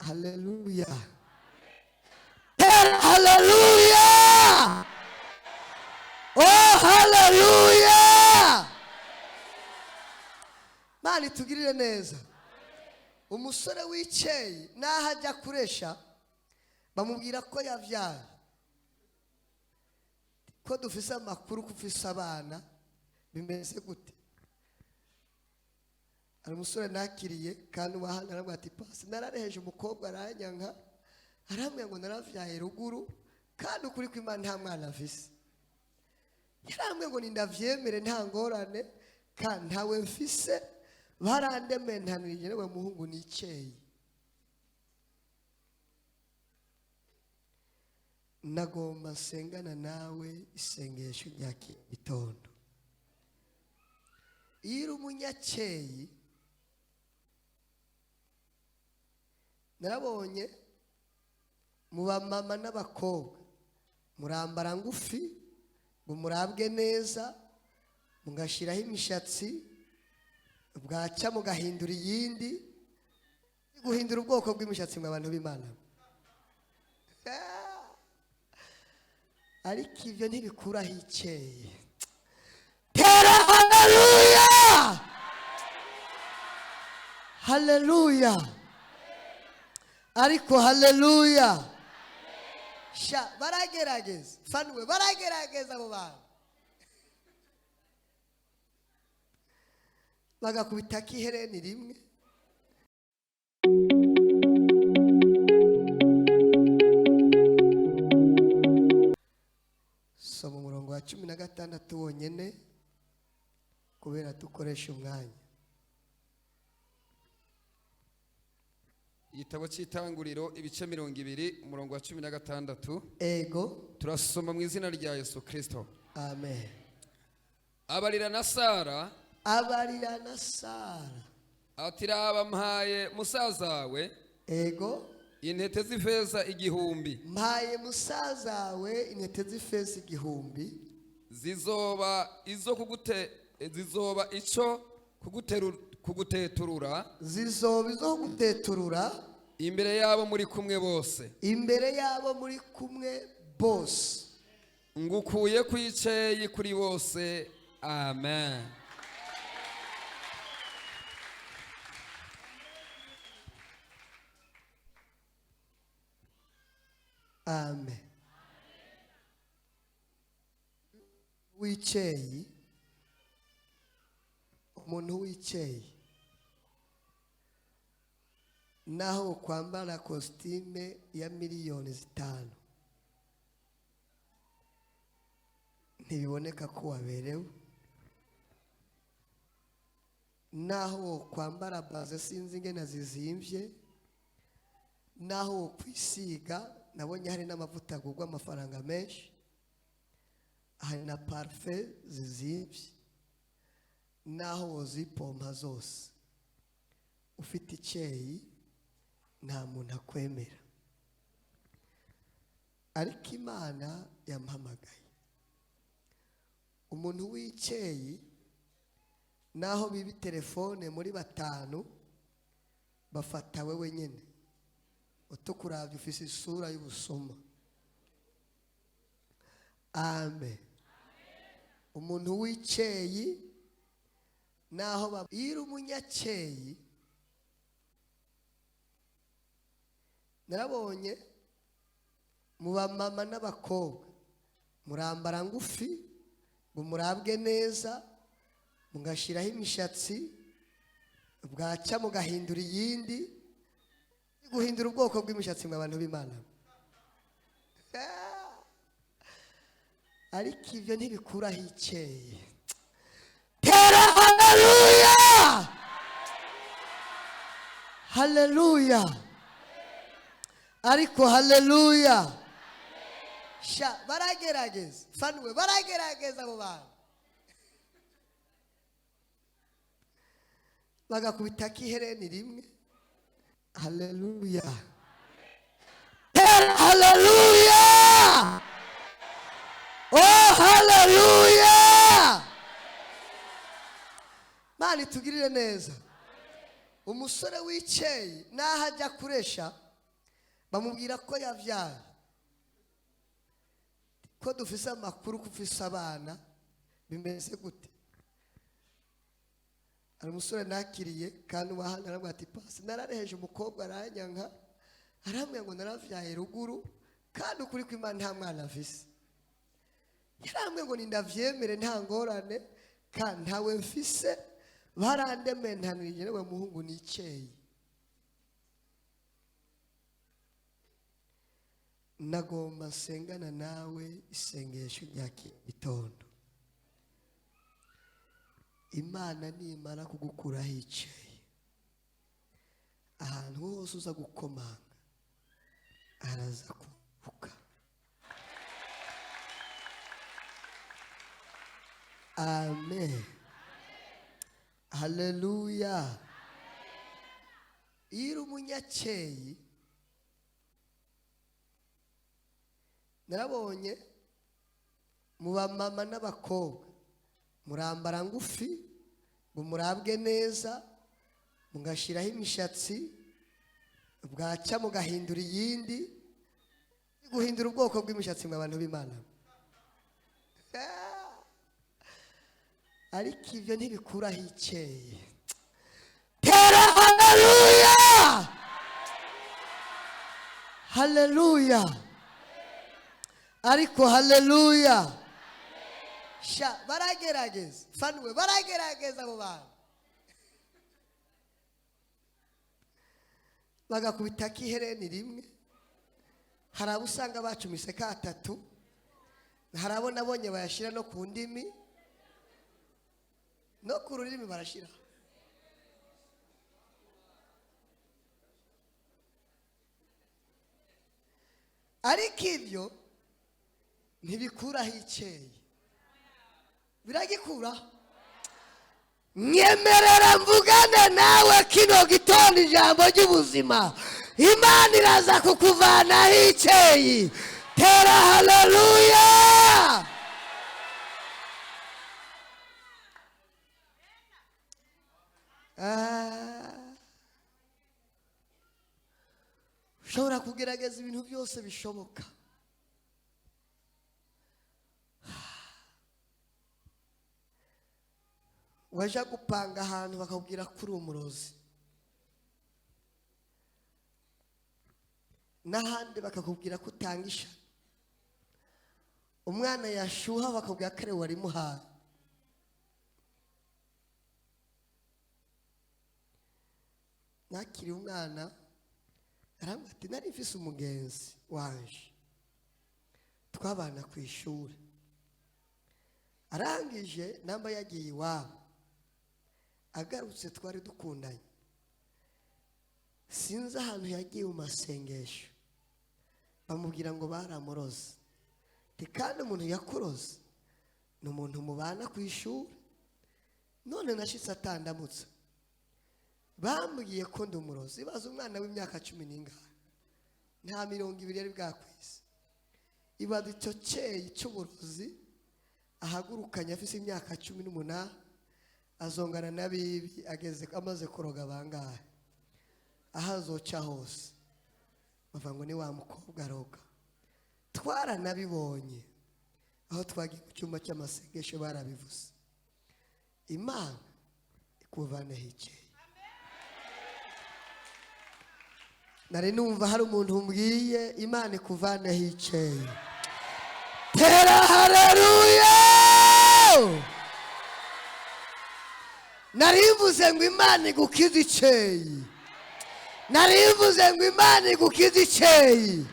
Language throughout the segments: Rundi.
Haleluya, haleluya, oh haleluya! Mana itugirire neza. Umusore w'icyeyi naho ajya kuresha bamubwira ko yabyaye, ko dufise amakuru ko ufise abana, bimeze gute? Hari umusore nakiriye kandi wahanga, arambwira ati: "Pasi, narareheje umukobwa aranyanka, arambwira ngo naravyaye ruguru, kandi ukuri kw'Imana nta mwana afise. Yarambwiye ngo nindavyemere nta ngorane, kandi ntawe mfise, barandementanirije niwe muhungu niceye." Nagomba nsengana nawe isengesho rya gitondo. Iyo uri umunyacyeyi, narabonye mu bamama n'abakobwa murambara ngufi ngo murabwe neza, mugashyiraho imishatsi, bwacya mugahindura iyindi, guhindura ubwoko bw'imishatsi mu bantu b'Imana. Ariko ibyo ntibikuraho ikeye. Tera haleluya, haleluya, ariko haleluya! Sha, baragerageza fanuwe, baragerageza abo bantu bagakubita k'ihereni rimwe. Soma umurongo wa 16 wonyene kubera dukoresha umwanya. Igitabo cy'Itanguriro, ibice 20, umurongo wa 16. Ego. Turasoma mu izina rya Yesu Kirisito. Amen. Abarira na Sara. Abarira na Sara. Ati: "Raba, mpaye musaza wawe intete z'ifeza 1000." Mpaye musaza we intete z'ifeza 1000. Zizoba izo kugute, zizoba ico kuguteturura. Zizoba izo guteturura. Imbere yabo muri kumwe bose. Imbere yabo muri kumwe bose. Ngukuye ku iceyi kuri bose. Amen. Amen. W'icyeyi, umuntu w'icyeyi, naho kwambara kositime ya miliyoni 5 ntibiboneka ko waberewe. Naho kwambara baze sinzi ingene zizimvye, naho kwisiga, nabonye hari n'amavuta agurwa amafaranga menshi, hari na parufe zizimvye, naho wozipompa zose, ufite icyeyi nta muntu akwemera. Ariko Imana yampamagaye. Umuntu w'icyeyi, naho biba telefone muri batanu, bafata wewe nyine utukurabya, ufise isura y'ubusuma. Amen. Umuntu w'icyeyi, naho iyo uri umunyacyeyi, narabonye mu bamama n'abakobwa murambara ngufi ngo murabwe neza, mugashyiraho imishatsi, bwacya mugahindura iyindi, guhindura ubwoko bw'imishatsi mu bantu b'Imana. Ariko ibyo ntibikuraho ikeye. Tera haleluya, haleluya, ariko haleluya! Sha, baragerageza fanuwe, baragerageza abo bantu bagakubita k'ihereni rimwe. Haleluya, haleluya, oh haleluya! Mana itugirire neza. Umusore w'icyeyi, naho ajya kuresha Bamubwira ko yavyaye, ko dufise amakuru ko ufise abana, bimeze gute? Hari umusore nakiriye kandi wahandi, arambwira ati: "Pasi, narareheje umukobwa aranyanka, arambwira ngo naravyaye ruguru, kandi ukuri kw'Imana nta mwana afise. Yarambwiye ngo nindavyemere nta ngorane, kandi ntawe mfise, barandementanirije nawe muhungu niceye." Nagomba nsengana nawe isengesho rya gitondo. Imana nimara kugukuraho iceye, ahantu hose uza gukomanga araza kuvuka. Amen, haleluya. Iyo uri umunyakeyi, narabonye mu bamama n'abakobwa murambara ngufi ngo murabwe neza, mugashyiraho imishatsi, bwacya mugahindura iyindi, guhindura ubwoko bw'imishatsi mu bantu b'Imana. Ariko ibyo ntibikuraho ikeye. Tera haleluya, haleluya, ariko haleluya. Sha, baragerageza fanuwe, baragerageza abo bantu bagakubita k'ihereni rimwe. Hari abo usanga bacumise katatu, hari abo nabonye bayashyira no ku ndimi, no ku rurimi barashyira. Ariko ibyo ntibikuraho ikeye, biragikuraho. Nyemerera mvugane nawe kino gitondo ijambo ry'ubuzima. Imana iraza kukuvanaho icyeyi. Tera haleluya. Ushobora kugerageza ibintu byose bishoboka, wajya gupanga ahantu bakakubwira ko uri umurozi, n'ahandi bakakubwira ko utanga ishami. Umwana yashyuha bakakubwira ko ari warimuhaye. Nakiriye umwana, arambwira ati: "Nari mfise umugenzi wanje twabana ku ishuri, arangije namba yagiye iwabo, agarutse twari dukundanye. Sinzi ahantu yagiye mu masengesho, bamubwira ngo baramuroze." Kandi umuntu yakuroze ni umuntu mubana ku ishuri. "None nashyitse atandamutse, bambwiye ko ndi umurozi." Ibaze umwana w'imyaka 10 n'ingahe, nta 20 yari bwakwise. Ibaze icyo cyeyi cy'uburozi ahagurukanye afite imyaka 18, azongana na bibi ageze amaze kuroga bangahe? Aho azoca hose bavuga ngo ni wa mukobwa aroga. Twaranabibonye aho twagiye mu cyumba cy'amasengesho, barabivuze. Imana ikuvaneho ikeye. Nari numva hari umuntu umbwiye: Imana ikuvaneho ikeye. Tera haleluya. Narivuze ngo Imana igukize icyeyi. Narivuze ngo Imana igukize icyeyi.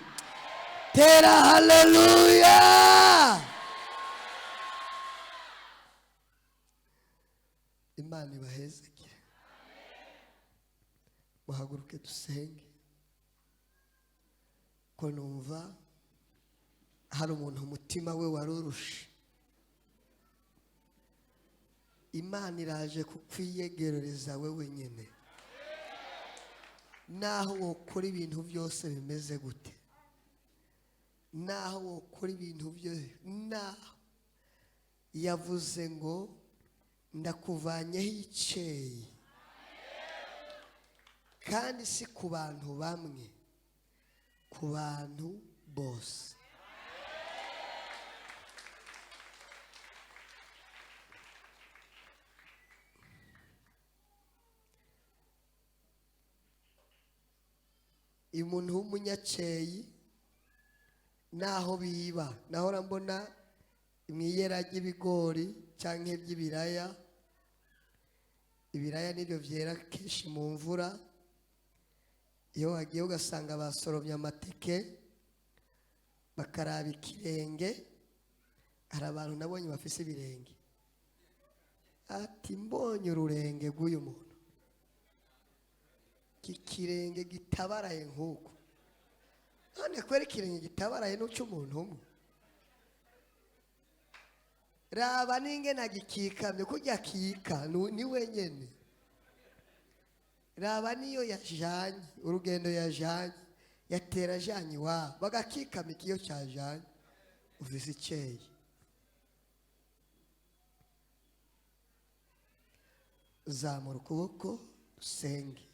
Tera haleluya. Imana ibahezekere. Muhaguruke dusenge, ko numva hari umuntu umutima we warurushe. Imana iraje kukwiyegerereza we wenyine. Naho wokora ibintu byose bimeze gute, naho wokora ibintu byose, naho yavuze ngo ndakuvanyeho icyeyi. Kandi si ku bantu bamwe. Ku bantu bose. Uyu muntu w'umunyaceyi naho biba, nahora mbona mwiyera ry'ibigori cyangwa iby'ibiraya. Ibiraya nibyo byera kenshi mu mvura. Iyo wagiye ugasanga basoromye amateke, bakaraba ikirenge. Hari abantu nabonye bafise ibirenge, ati: "Mbonye ururenge rw'uyu muntu, iki kirenge gitabaraye nk'uko." None kubera ikirenge gitabaraye n'uca umuntu umwe, raba n'ingena gikikamye kurya kika ni wenyene. Raba niyo yajanye urugendo, yajanye yatera ajanye iwabo, bagakikama ikiyo cyajanye. Ufise icyeyi, zamura ukuboko usenge.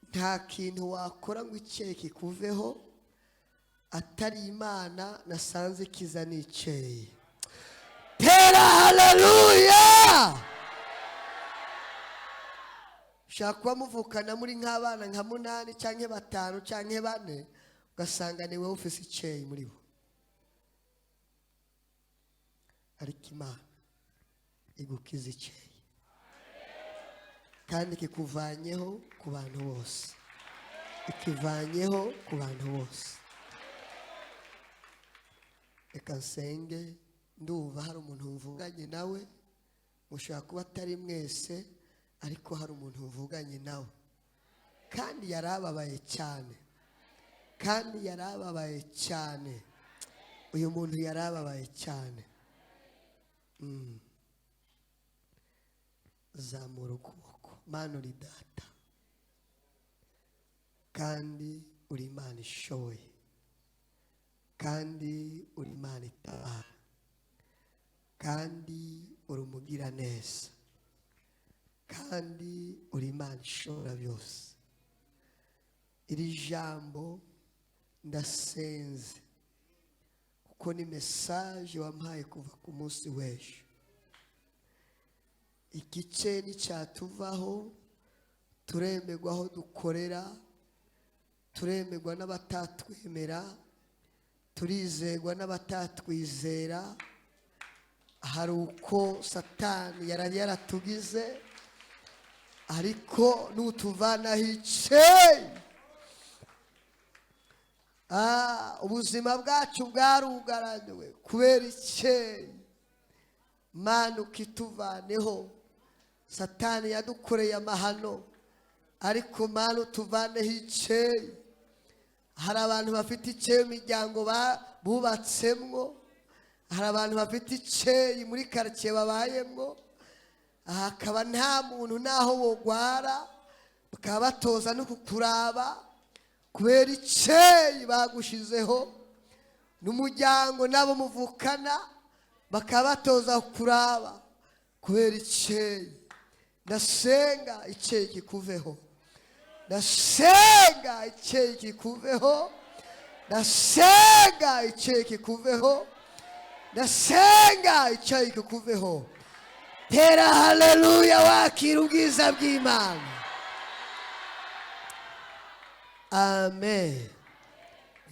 Nta kintu wakora ngo icyeyi kikuveho atari Imana. Nasanze kiza n'icyeyi. Tera haleluya! Ushobora kuba muvukana muri nk'abana nka munani cyangwa batanu cyangwa bane, ugasanga ni wowe ufise icyeyi muri bo, ariko Imana igukiza icyeyi kandi kikuvanyeho ku bantu bose, ikivanyeho ku bantu bose. Reka nsenge. Ndumva hari umuntu mvuganye nawe. Mushobora kuba atari mwese, ariko hari umuntu mvuganye nawe kandi yarababaye cyane, kandi yarababaye cyane. Uyu muntu yarababaye cyane. Zamura ukuboko. Mana, uri Data kandi uri Imana ishoboye, kandi uri Imana itabara, kandi uri umugiraneza, kandi uri Imana ishobora byose. Iri jambo ndasenze kuko ni message wampaye kuva ku munsi w'ejo. Igice nticyatuvaho. Turemerwa aho dukorera, turemerwa n'abatatwemera, turizerwa n'abatatwizera. Hari uko Satani yari yaratugize, ariko nutuvanaho icyeyi. Ubuzima bwacu bwarugaraniwe kubera icyeyi. Mana, ukituvaneho. Satani yadukoreye amahano, ariko Mana, utuvaneho icyeyi. Hari abantu bafite icyeyi mu miryango bubatsemwo, hari abantu bafite icyeyi muri karitsiye babayemwo, hakaba nta muntu n'aho bogwara, bakaba batoza no kukuraba kubera icyeyi bagushizeho n'umuryango n'abo muvukana, bakaba batoza kuraba kubera icyeyi. Ndasenga icyeyi kikuveho, ndasenga icyeyi kikuveho, ndasenga icyeyi kikuveho, ndasenga icyeyi kikuveho. Tera haleluya, wakira ubwiza bw'Imana. Amen.